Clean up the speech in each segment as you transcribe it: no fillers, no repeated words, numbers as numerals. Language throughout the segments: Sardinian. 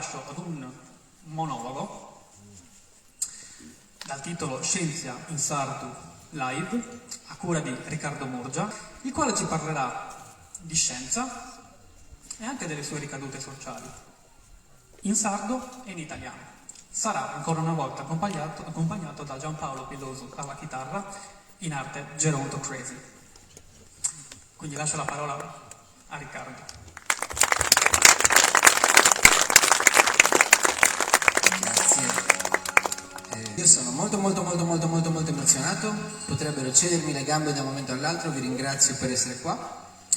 lascio ad un monologo dal titolo Scienza in Sardu Live, a cura di Riccardo Murgia, il quale ci parlerà di scienza e anche delle sue ricadute sociali, in sardo e in italiano. Sarà ancora una volta accompagnato, accompagnato da Giampaolo Pilosu alla chitarra, in arte Geronto Crazy. Quindi lascio la parola a Riccardo. Grazie. Eh, io sono molto molto molto molto molto molto emozionato, potrebbero cedermi le gambe da un momento all'altro, vi ringrazio per essere qua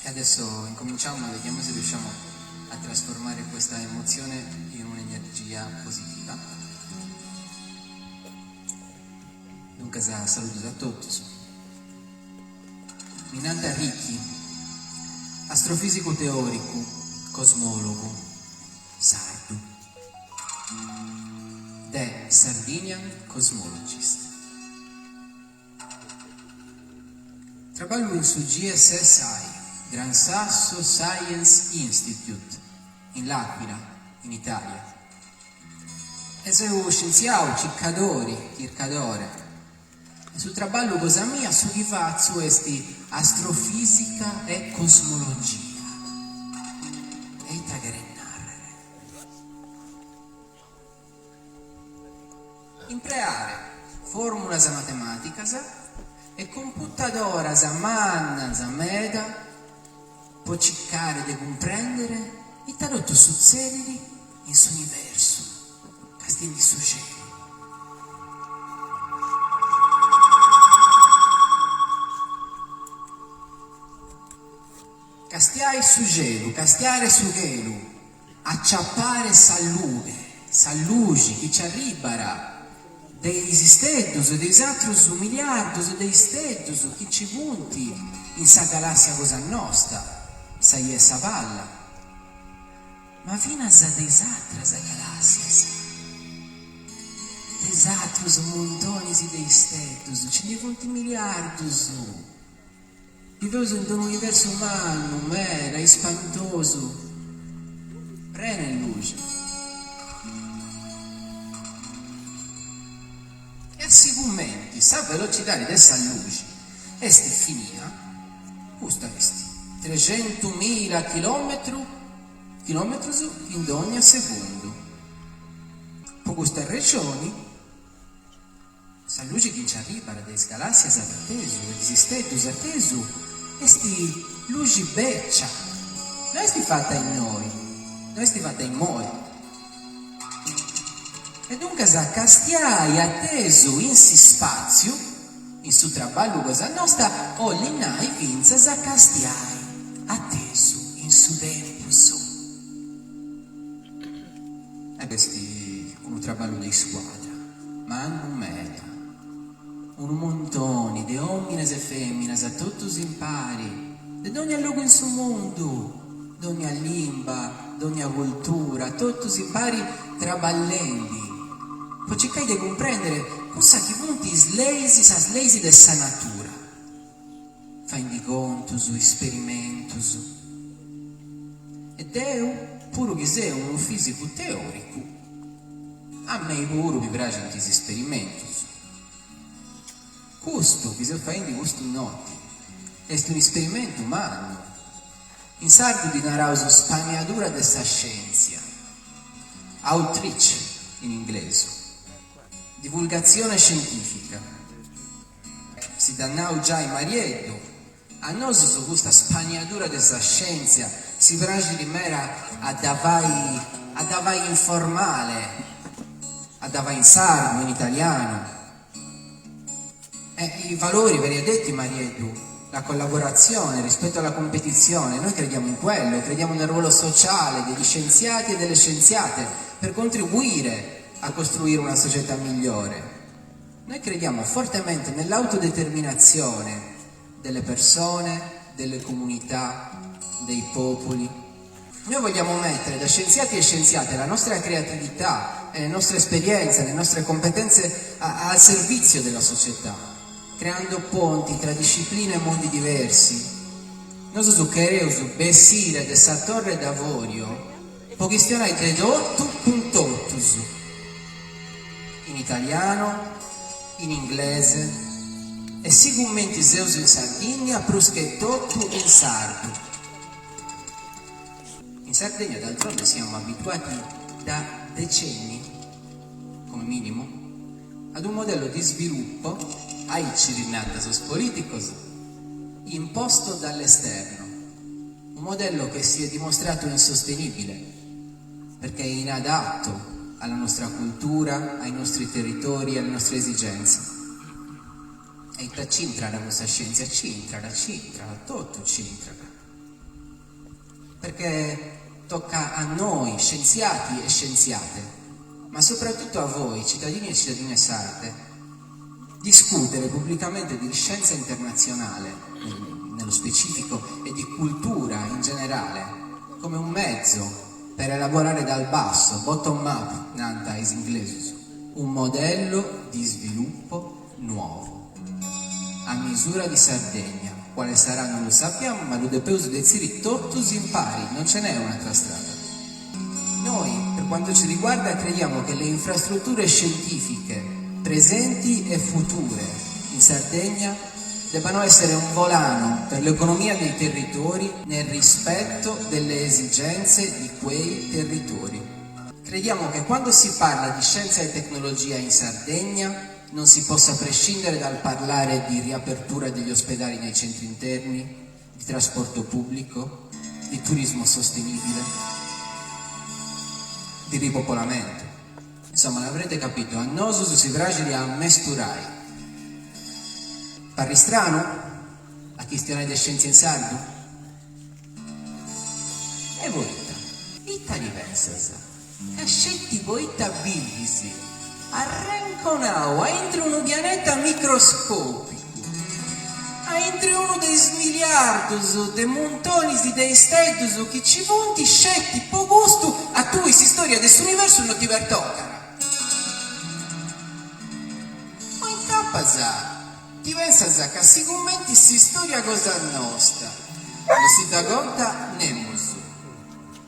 e adesso incominciamo e vediamo se riusciamo a trasformare questa emozione in un'energia positiva. Dunque, saluto a tutti. Mi nant Ricky, astrofisicu teoricu, cosmologu, sardu. The Sardinian Cosmologist. Traballu in su GSSI, Gran Sasso Science Institute, in L'Aquila, in Italia. E seu scientziau, circadori, chircadore. E su traballu cosa mia, su chi fatzu est astrofisica e cosmologia. E ita cheret nàrrere? Impreare fòrmulas matemàticas e computadoras mannas meda po circare de cumprèndere ita totu sutzedit in s'universu castiendi su celu. Castiai su celu, castiare su chelu, aciapare sa lughe, sa luxi chi ci arribat de is isteddus e de is atrus miliardus de isteddus chi nci funt in sa galassia cosa nosta, sa 'ia 'e sa palla. Ma finas de is atras galassias, de is atrus muntonis de isteddus, nci ndi funt miliardus. Biveus in unu universu mannu meda, ispantosu, prenu 'e luxi. E a sigumenti sa velocidadi de sa luxi est finia, custa est trexentumila chilometru chilometrus in dogna segundu. Po custa arrexoni, sa luxi chi nci arribat de is galassias atesu e de is isteddus atesu est luxi beccia, no est fata innoi, no est fata immoi. E duncas castiai atesu in s'ispàtziu, in su traballu cosa nosta, 'olit nai fintzas a castiai atesu in su tempus. E est unu traballu de iscuadra mannu meda, unu muntoni de òmines e fèminas totus impari, de dònnia logu in su mundu, dònnia limba, dònnia cultura, totus impari traballendi po circai de cumprèndere cussa chi funt is leis, sas leis de sa natura, faendi contus, isperimentus. E deu, puru chi seu unu fìsicu teòricu, a mei puru mi praxint is isperimentus. Custu chi seus faendi custu noti est un'isperimentu mannu. In sardu ddi naraus spaniadura de sa scièntzia, outreach in inglesu, divulgatzione scientìfica. Si dd'at nau giai Marieddu, a nosus custa spaniadura de sa scièntzia si praxit meda a dda fai a dda fai informale, a dda fai in sardu, in italianu. E i valori ve li ha detti Marieddu, la collaborazione rispetto alla competizione, noi crediamo in quello, crediamo nel ruolo sociale degli scienziati e delle scienziate per contribuire a costruire una società migliore. Noi crediamo fortemente nell'autodeterminazione delle persone, delle comunità, dei popoli. Noi vogliamo mettere da scienziati e scienziate la nostra creatività e le nostre esperienze, le nostre competenze a, al servizio della società, creando ponti tra discipline e mondi diversi. Nosu chereus bessire de sa torre d'avorio. Po chistionai de totu cun totus, in italiano, in inglese e sigumenti seus in Sardigna prus che totu in sardu. In Sardegna d'altronde siamo abituati da decenni, come minimo, ad un modello di sviluppo, aici ddi nant sos politicos, imposto dall'esterno, un modello che si è dimostrato insostenibile, perché è inadatto alla nostra cultura, ai nostri territori, alle nostre esigenze. E ita c'intrat cun sa scientzia? C'intrat, c'intrat, totu c'intrat. Perché tocca a noi, scienziati e scienziate, ma soprattutto a voi, cittadini e cittadine sarde, discutere pubblicamente di scienza internazionale, nello specifico, e di cultura in generale, come un mezzo per elaborare dal basso, bottom up, nant is inglesus, un modello di sviluppo nuovo, a misura di Sardegna, quale sarà non lo sappiamo, ma lu depeus detzidi totus impari, non ce n'è un'altra strada. Noi, per quanto ci riguarda, crediamo che le infrastrutture scientifiche presenti e future in Sardegna debbano essere un volano per l'economia dei territori nel rispetto delle esigenze di quei territori. Crediamo che quando si parla di scienza e tecnologia in Sardegna non si possa prescindere dal parlare di riapertura degli ospedali nei centri interni, di trasporto pubblico, di turismo sostenibile, di ripopolamento. Insomma, l'avrete capito, a nosus si praxit a ammesturai. Parrit stranu a chistionai de scientzia in sardu? E poita? Ita ndi pensas? Ca sceti poita bivis arrenconau aintru unu pianeta microscopicu, aintru unu de is miliardus de muntonis de isteddus chi ci funt sceti po custu a tui s'istoria de s'universu no ti pertocat. O incapas ti pensas ca sigumenti s'istoria cosa nosta no si dda contat nemus,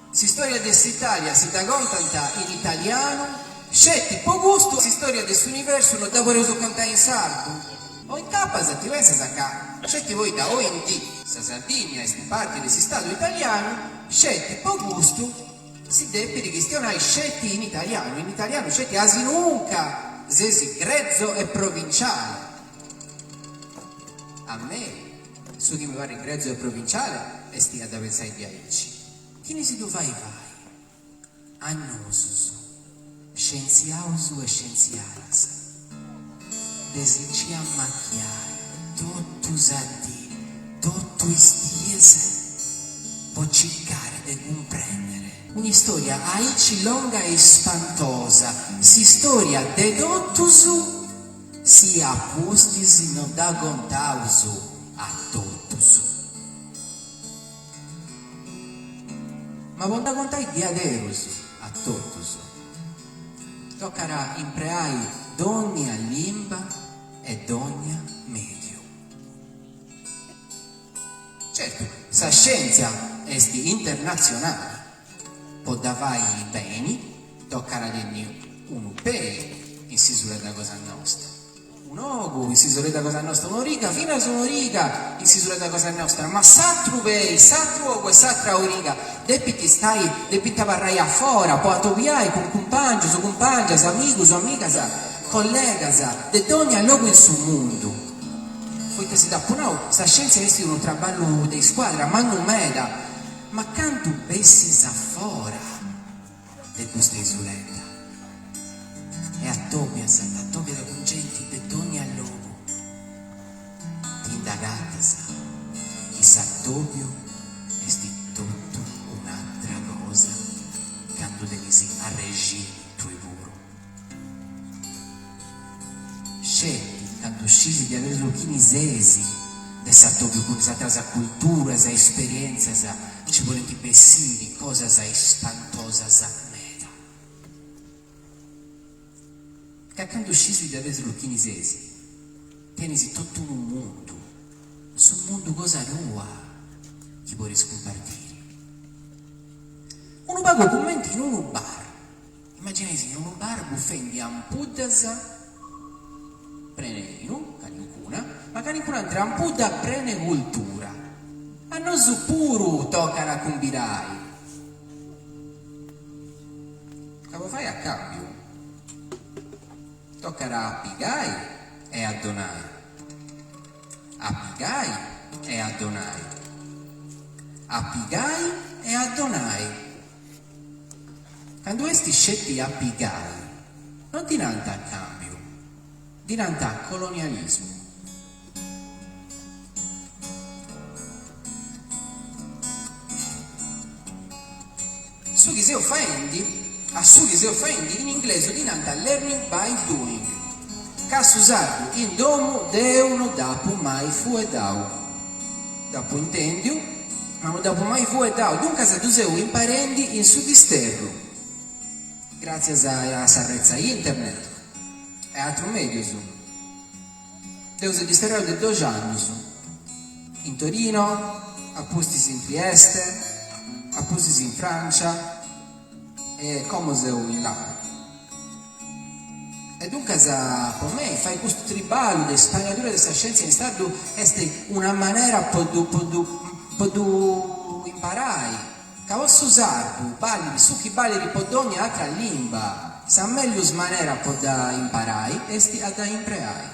S'istoria de s'Italia si dda contant in italianu, sceti po custu s'istoria de s'universu no dda podeus contai in sardu? O incapas ti pensas ca sceti poita oi in dì sa Sardigna est parti de s'istadu italianu, sceti po custu si depit chistionai sceti in italianu, in italianu sceti asinunca ses grezzo e provinciale. A mei Su chi mi parrit grezzu e provinciale est a dda pensai diaici. Chini si ddu fait fai? A nosus, scientziaus e scientziadas, de si nci ammachiai totu sa dì, totu is dies, po circare de cumprèndere un'istòria aici longa e ispantosa, s'istòria de totus, Si a pustis no dda contaus a totus. Ma po dda contai diaderus a totus, tocat a impreai dònnia limba e dònnia mèdiu. Certu, sa scièntzia est internatzionali, po dda fai beni tocat a tenni unu pei in s'isuledda cosa nosta, un'ogu in s'isuledda cosa nosta, un'origa, finas un'origa in s'isuledda cosa nostra, ma s'atru pei, s'atru ogu e s'atra origa depint stai, depint abarrai a fora po atobiai cun cumpangius, cumpangias, amigus, amigas, collegas de dònnia logu in su mundu. Poita si dd'apu nau, sa scièntzia est unu traballu de iscuadra mannu meda, ma candu bessis a fora de custa isuledda e atobias, t'atobias cun genti de dònnia logu, ti nd'agatas chi s'atobiu est totu un'atra cosa candu tenis arrexini tui puru. Sceti candu scisi diaderus chini sesi de s'atobiu cun is atras culturas e esperientzias nci podint bessiri cosas ispantosas meda. Ca candu scisi diaderus chini sesi, tenis totu unu mundu, su mundu cosa tua chi podis cumpartiri. Unu pagu. pagu cumenti in unu bar. Immaginaisì in unu bar bufendi ampuddas prene 'e 'inu, calincuna, ma calincuna atra ampudda prene 'e cultura. A nosu puru tocat a cumbidai. Ca po fai a càmbiu tocat a pigai e a donai. A pigai e a donai. A pigai e a donai. Candu est sceti a pigai, no ddi nant càmbiu, ddi nant colonialismu. Su chi seu faendi, a su chi seu faendi in inglesu ddi nant learning by doing, ca su sardu in domu deu no dd'apu mai fueddau. Dd'apu intendiu, ma no dd'apu mai fueddau, duncas ddu seu imparendi in su disterru, gràtzias a s'arretza internet e atrus mèdius. Deu seu disterrau de doxi annus, in Torino, a pustis in Trieste, a pustis in Francia e como seu in L'Aquila. E duncas po mei fai custu triballu de ispaniadura de sa scièntzia in sardu est una manera po ddu po ddu po ddu imparai, ca po su sardu ballit su chi ballit po dònnia atra limba, sa mellus manera po dda imparai est a dda impreai.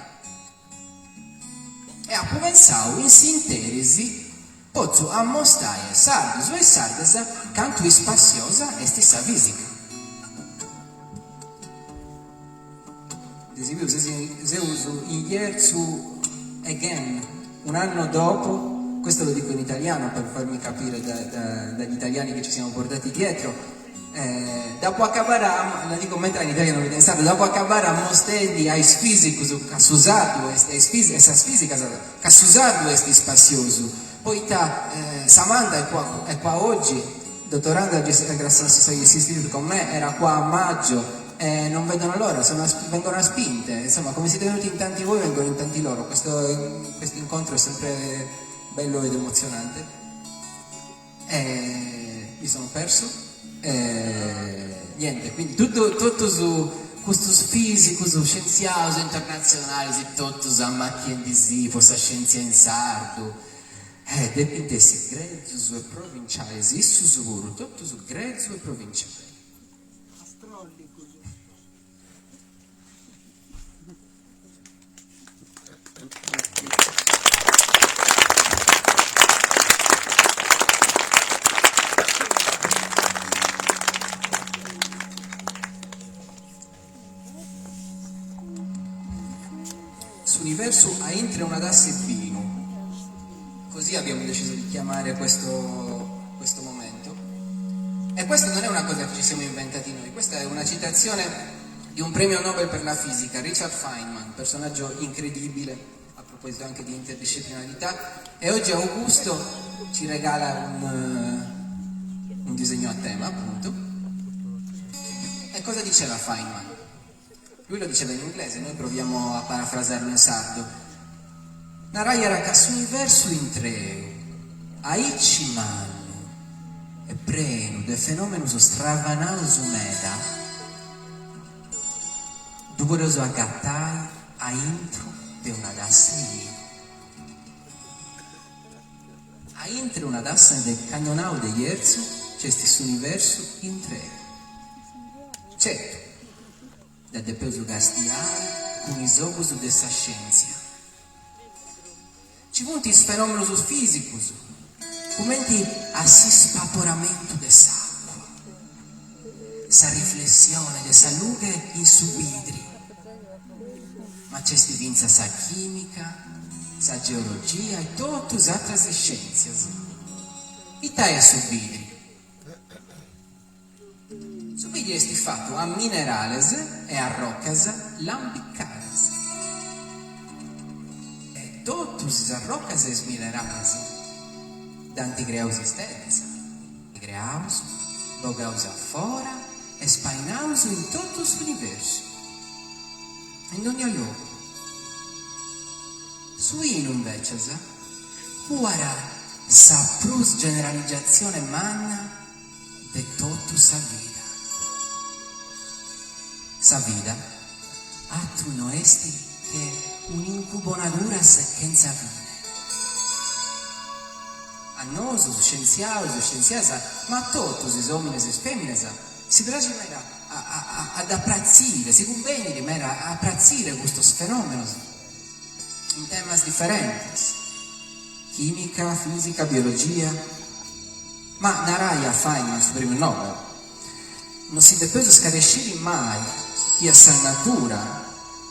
E apu pensau in s'interis potzu ammostai a is sardus e is sardas cantu ispassiosa est sa fisica. De sighiu seus in Jerzu again, un anno dopo, questo lo dico in italiano per farmi capire da, da, dagli italiani che ci siamo portati dietro, Dd'apu acabada, la dico metà in italiano metà in sardu, dd'apu acabada ammostendi a is fisicus ca su sardu est, a is a sas fisicas ca su sardu est ispassiosu, poita Samantha è qua, è qua oggi, dottoranda al Grassano Science Institute con me, era qua a maggio e non vedono l'ora, sono vengono a spinte, insomma come siete venuti in tanti voi vengono in tanti loro, questo questo incontro è sempre bello ed emozionante. E mi sono perso e niente, quindi tutto totus custus fisicus, scientziaus internatzionalis totus ammachiendisì po sa scientzia in sardu, eh depint essi grezus e provincialis, issus puru, totus grezus e provincialis. S'universu a intre una tassa 'e binu, così abbiamo deciso di chiamare questo questo momento. E questa non è una cosa che ci siamo inventati noi, questa è una citazione di un premio Nobel per la fisica, Richard Feynman, personaggio incredibile, a proposito anche di interdisciplinarità, e oggi Augusto ci regala un, un disegno a tema, appunto. E cosa diceva Feynman? Lui lo diceva in inglese, noi proviamo a parafrasarlo in sardo. Naraiat ca s'universu intreu, aici mannu e prenu de fenòmenos stravanaus meda, ddu podeus agatai a intru de una tassa 'e binu. A intru 'e una tassa de cannonau de Jerzu nc'est s'universu intreu. Certu, dda depeus castiai cun is ogus de sa scièntzia. Nci funt is fenòmenus fìsicus, cumenti a s'ispaporamentu de s'àcua, sa riflessione de sa lughe in su bidri, ma nc'est fintzas sa chìmica, sa geologia e totu is atras scièntzias. Ita est su bidri? Su bidri est fatu a minerales e arrocas lambicadas. E totus is arrocas e is minerales dd'ant creau is isteddas, creaus, bogaus a fora e spainaus in totu s'universu, in dogna logu. Su 'inu, invecias, cuat sa prus generalizatzione manna. De totu sa vida. Sa vida atru no est che un'incubonaduras chentza fine. A nosus, scientziaus, scientzias, ma a totus is omines e is feminas, si praxit meda a dda pratzire, si cumbenit meda a pratzire custos fenomenos in temas diferentes, chimica, fisica, biologia, ma naraiat Feynman, su premiu Nobel, no si depeus scaresciri mai chi a sa natura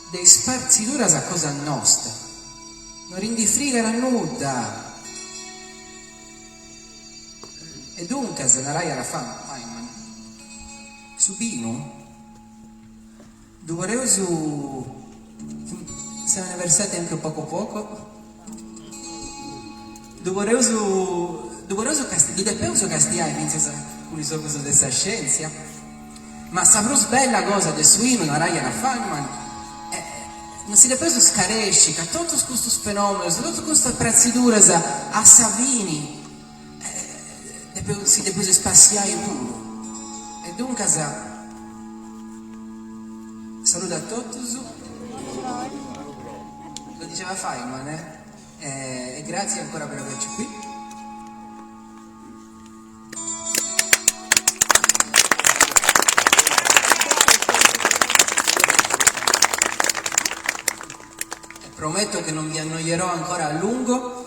de is partziduras cosa nosta no ddi ndi frigat nudda. E duncas, naraiat Feynman, su binu ddu podeus, se ne versate anche poco poco, ddu podeus, ddu podeus ddu depeus castiai fintzas cun is ogus de sa scientzia. Ma sa prus bella cosa de su 'inu, naraiat Feynman, no si depeus scaresci ca totus custus fenòmenos, totus custas pratziduras a sa fini depeus si depeus spassiai puru. E duncas saludu a totus, lo diceva Feynman eh, e grazie ancora per averci qui. Prometto che non vi annoierò ancora a lungo.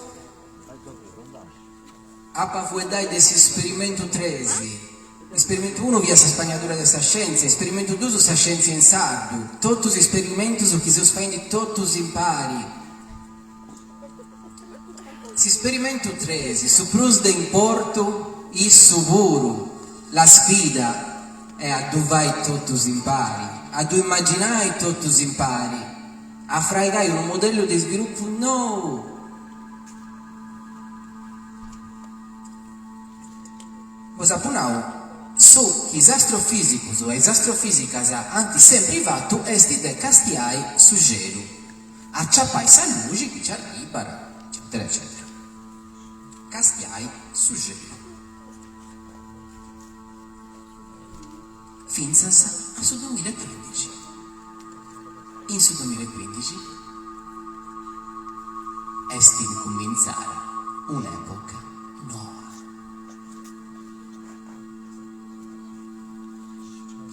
Apo a fueddai de s'esperimentu tresi. Esperimentu unu fiat sa spaniadura de sa scièntzia, esperimentu duus sa scièntzia in sardu. Totus esperimentus chi seus faendi totus impari. S'isperimentu tresi, su prus de importu, issu puru, la sfida est a ddu fai totus impari, a ddu immaginai totus impari, a fraigai unu modellu de isvilupu nou. Bos apu nau, su chi is astrofisicus e is astrofisicas ant sempri fatu est de castiai su xelu. Aciapai sa luxi chi nci arribat, eccetera eccetera. Castiai su xelu. Fintzas a su duamilla e cuindixi. In su duamilla e cuindixi est incumintzada un'època noa.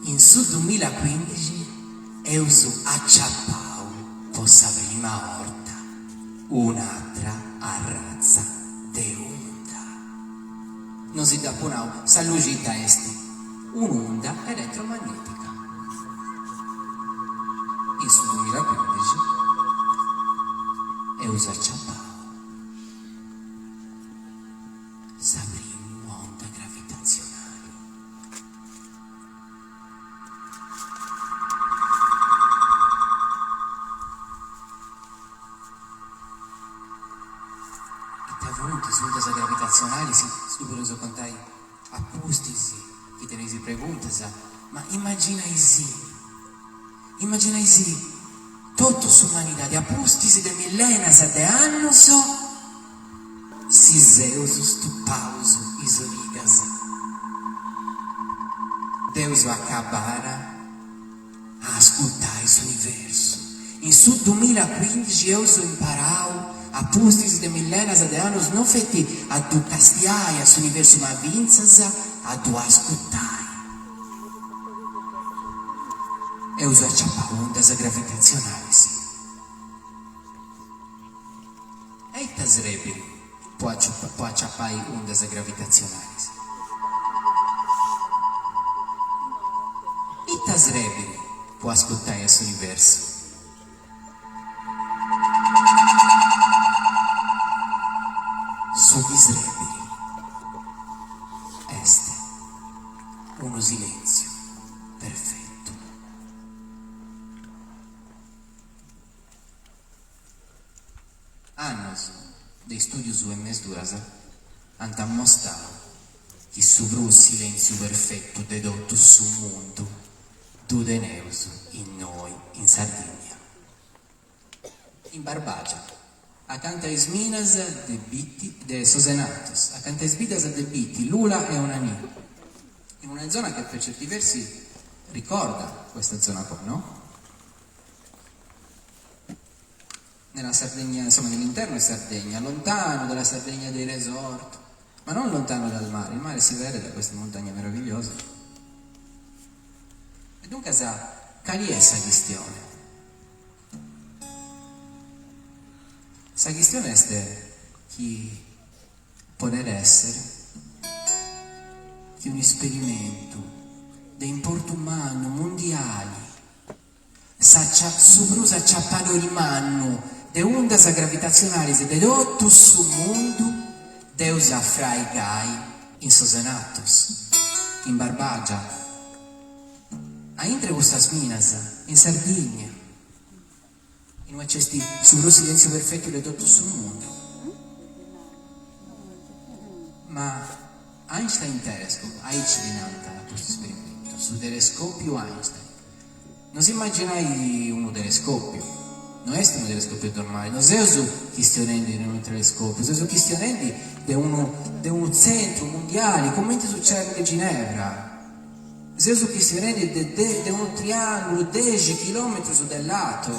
In su duamilla e cuindixi eus aciapau po sa prima 'orta un'atra arratza de unda. No si dd'apu nau, sa luxi ita est? Un'unda eletromagnetica. In su duamilla e cuindixi eus aciapau. Sa primu onda gravitatzionali. Ita funt is undas gravitatzionalis si ddu podeus contai a pustis chi teneis preguntas, ma immaginaisì, immaginaisì totu s'umanidadi a pustis de millenas de annus, Si seus stupaus is origas, dd'eus acabada a ascurtai s'universu. In su dumilacuindixi eus imparau, a pustis de millenas de annus, no feti a ddu castiai a s'universu ma fintzas a ddu ascurtai. Eus aciapau undas gravitatzionalis. E ita srebit po aciapai undas gravitatzionalis? Ita srebit po ascurtai a s'universu? Su chi srebit est unu silentziu perfetu. Annos de istùdios e mesuras ant ammostadu chi su prus silèntziu perfetu de totu su mundu ddu teneus innoi in Sardigna, in Barbàgia, acanta is minas de Bitti de Sos Enattos, acanta is biddas de Bitti, Lula e Onanì. In una zona che per certi versi ricorda questa zona qua, no? Nella Sardegna, insomma nell'interno di Sardegna, lontano dalla Sardegna dei resort, ma non lontano dal mare, il mare si vede da queste montagne meravigliose. E duncas, cali est sa chistione? Sa chistione est chi podet èssere chi un'isperimentu de importu mannu mundiali, su prus aciapadori mannu de undas gravitatzionalis de totu su mundu, dd'eus a fraigai in Sos Enattos, in Barbagia, a intre custas minas, in Sardigna. Inue nc'est su prus silentziu perfetu de totu su mundu. Ma Einstein Telescope, aici ddi nant a custu esperimentu, su telescopiu Einstein. No si immaginai unu telescopiu, no est unu telescopiu normali, no seus chistionendi de unu telescopiu, seus chistionendi de unu de unu tzentru mundiali, cumenti su CERN de Ginevra. Seus chistionendi de de unu triàngulu dexi chilòmetrus de latu.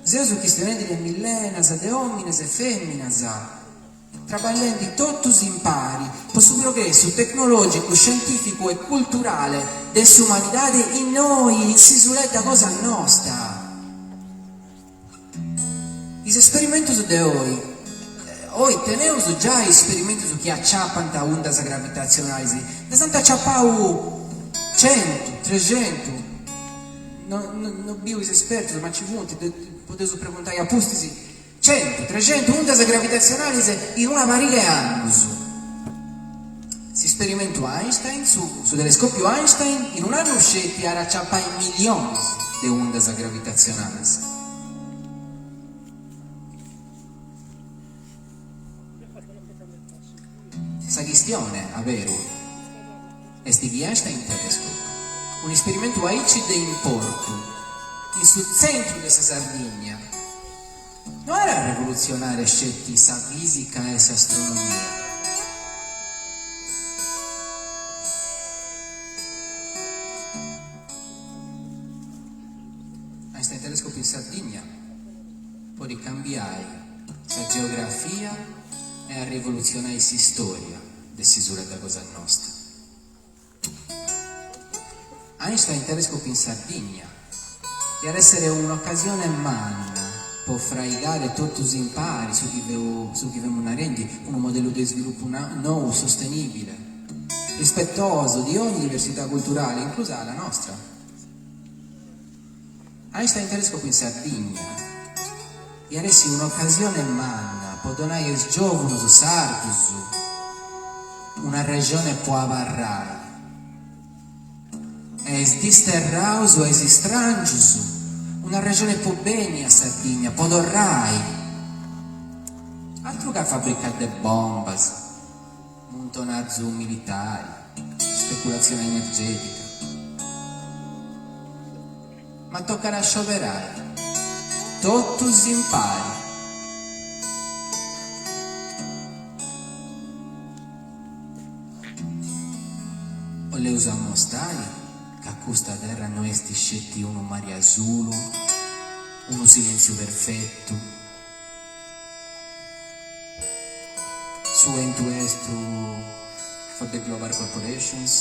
Seus chistionendi de millenas de òmines e fèminas traballendi totus impari po su progressu tecnològicu, scientìficu e culturale de s'umanidade innoi in s'isuledda cosa nosta. Is esperimentus de oi. Oi teneus giai esperimentus chi aciapant undas gravitatzionalis, nd'as ant aciapau centu, trexentu, no no biu is espertus ma nci funt, podeus preguntai a pustis, centu, trexentu undas gravitatzionalis in una pariga 'e annus. S'isperimentu Einstein, su su telescopiu Einstein in un'annu sceti at aciapai millionis de undas gravitatzionalis. Sa chistione, a beru, est chi Einstein Telescope, un'isperimentu aici de importu in su tzentru de sa Sardigna, No at a revolutzionare sceti sa fìsica e s'astronomia. Einstein Telescope in Sardigna podit cambiai sa geografia e arrevolutzionai s'istòria de s'isuledda cosa nosta. Einstein Telescope in Sardigna iat èssere un'ocasione manna po fraigare totus impari su chi su chi femus narendi, unu modellu de isvilupu nou, sostenìbile, rispetosu di ogni diversità culturale, inclusa la nostra. Einstein Telescope in Sardigna iat essi un'ocasione manna po donai a is giòvunus sardus un'arrexone po abarrai e a is disterraus o a is istràngius un'arrexone po benni a Sardigna, po torrai. Atru ca fàbricas de bombas. Muntonarzu militari, speculatzione energetica. Ma tocat a scioberai, totus impari. Oleus ammostai ca custa terra no est sceti unu mari asulu, unu silentziu perfetu, Su 'entu estru for the global corporations.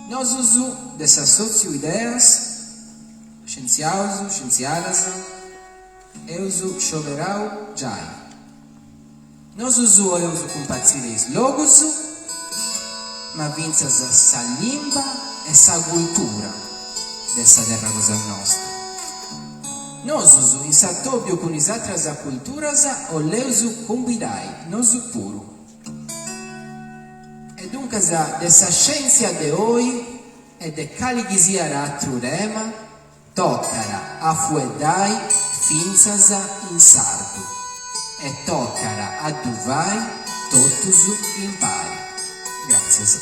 Nosus de s'assòtziu Ideas, scientziaus, scientziadas, eus scioberau giai. Nosus 'oleus cumpartziri is logus, ma fintzas sa limba e sa cultura de sa terra cosa nosta. Nosus in s'atòbiu cun is atras culturas 'oleus cumbidai nosu puru. E duncas de sa scièntzia de oi e de cali chi siat atru tema, Tocat a fueddai fintzas in sardu e tocat a ddu fai totus impari. Gràtzias.